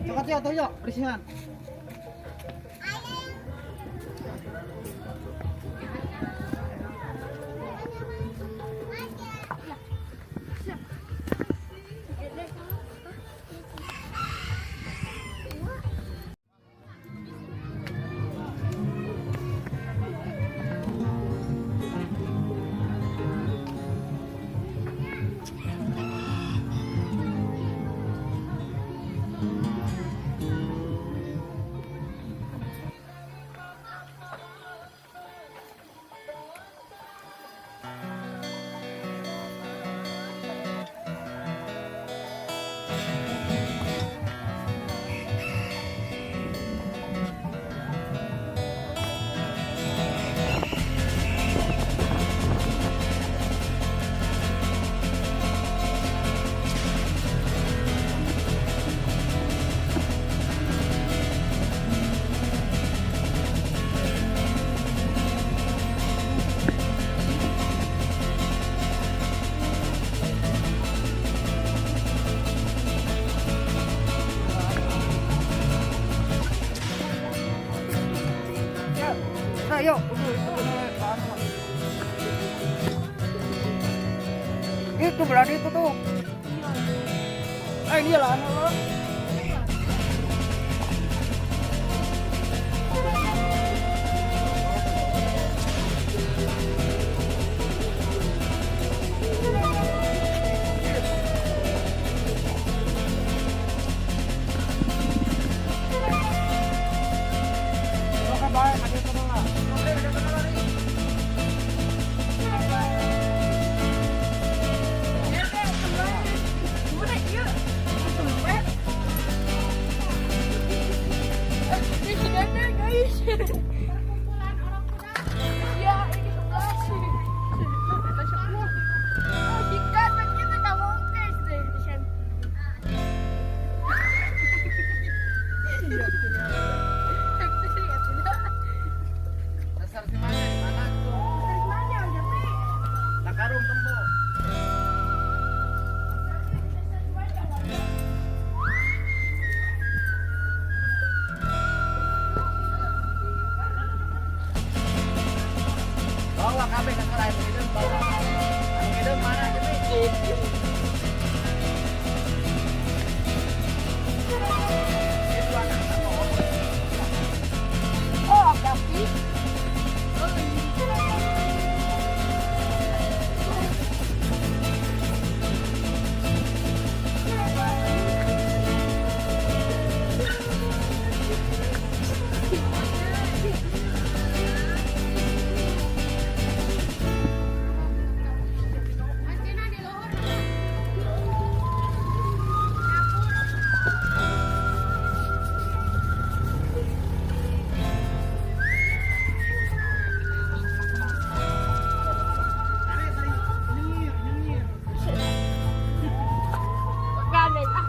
Cokot yuk, tuh yuk, bersihan. Ayo. Itu berarti itu tuh. Eh, ini lah lo. Oke, baik, ada itu lah. Oke, ada itu lah. Perkumpulan orang muda. Ya, ini 11. 10. Oh, jika kita kamu deh. Dasar si mana di mana tuh? Takarung tempo. Bawa kabeh ka lain hideung bawa. Anu hideung mana jadi? Itu anak Oh, api. Galing ah.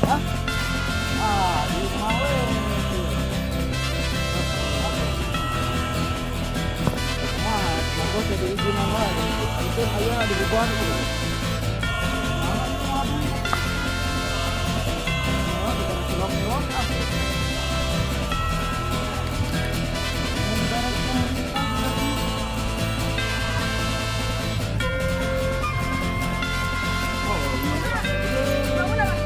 Ah, di rumah we. Wah, aku jadi izin wae. Itu aya dibukuan gitu. Nah, kita cilok-cilok ah. Negara pemerintah berarti. Oh, iya. Bangun apa?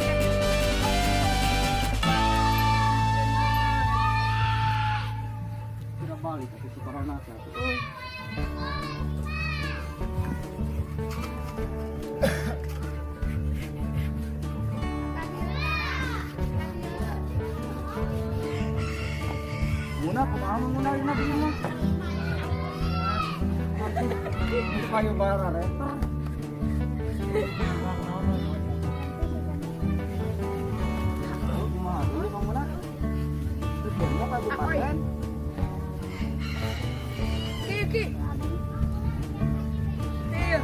Tidak balik ke si corona teh. Nah, kumaha mun ayeuna di imah? Kayu bara reter. Kumaha dulu bangunna? Tujuannya kabupaten. Ki. Iya.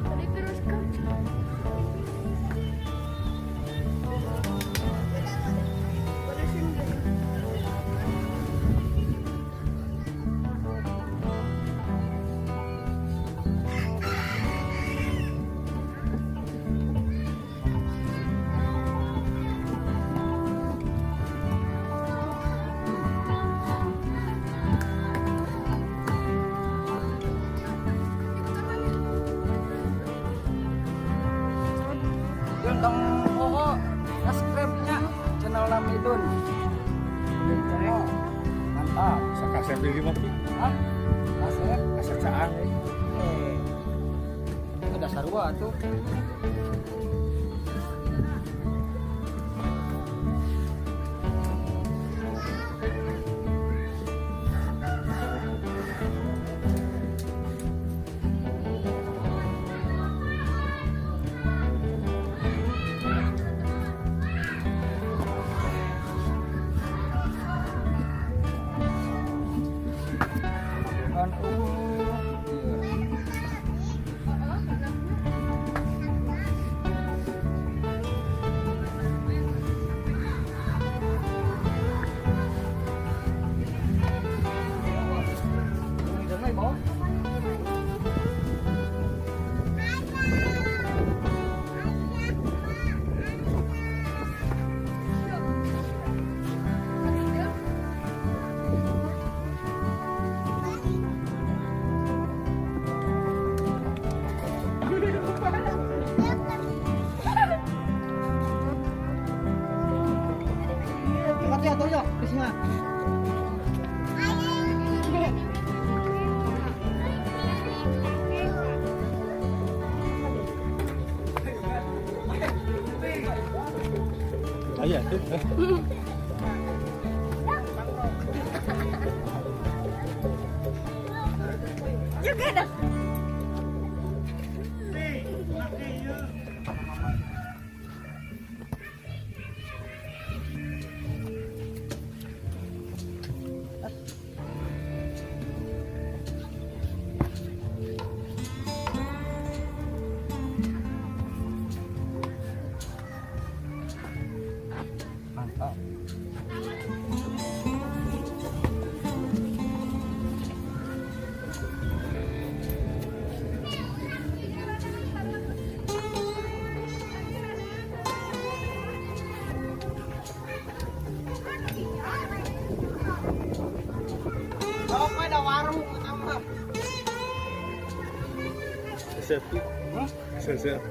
Tadi teruskan. Tong poho subscribe-nya channel Lamidun. Channel mantap. Sakasep deui mah Ki. Hah? Kasep, Kasep caang. Eh. Itu dasar sarua tuh. Aya tuh. Juga dah. Mantap. Ada warung tambah. Kasep. Hah? Kasep.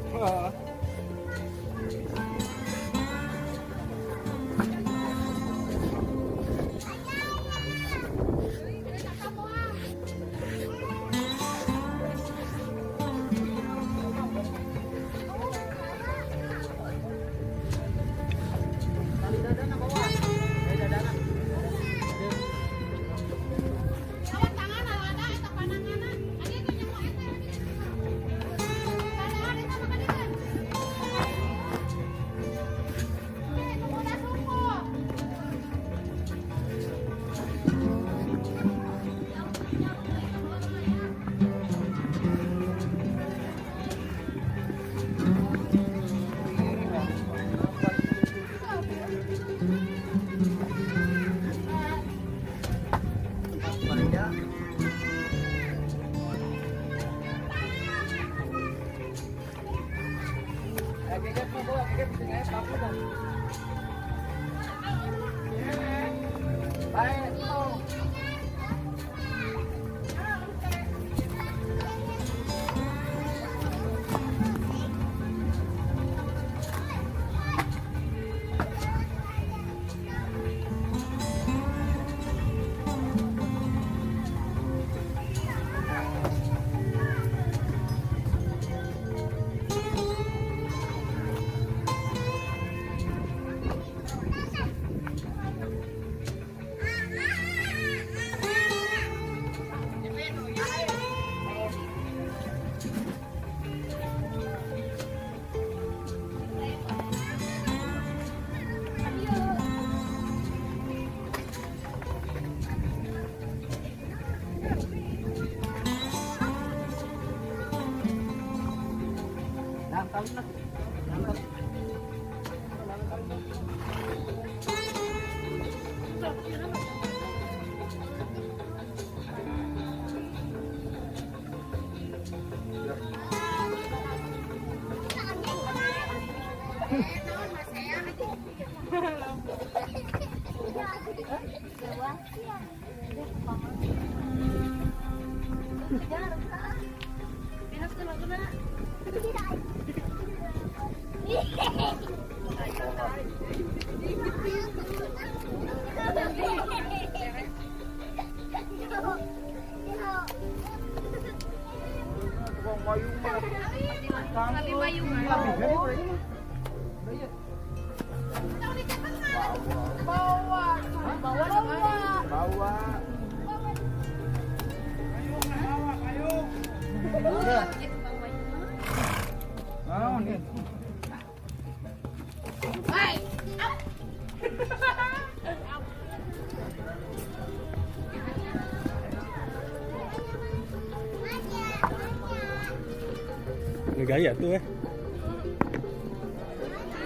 Gaya tuh eh.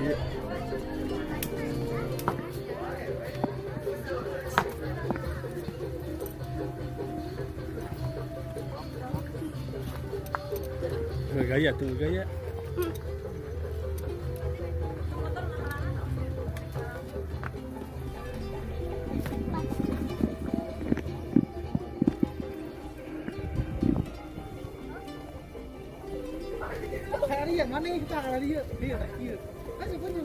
Iya. Gaya tuh gaya. Mana kita kalau dia dia dia aja punya.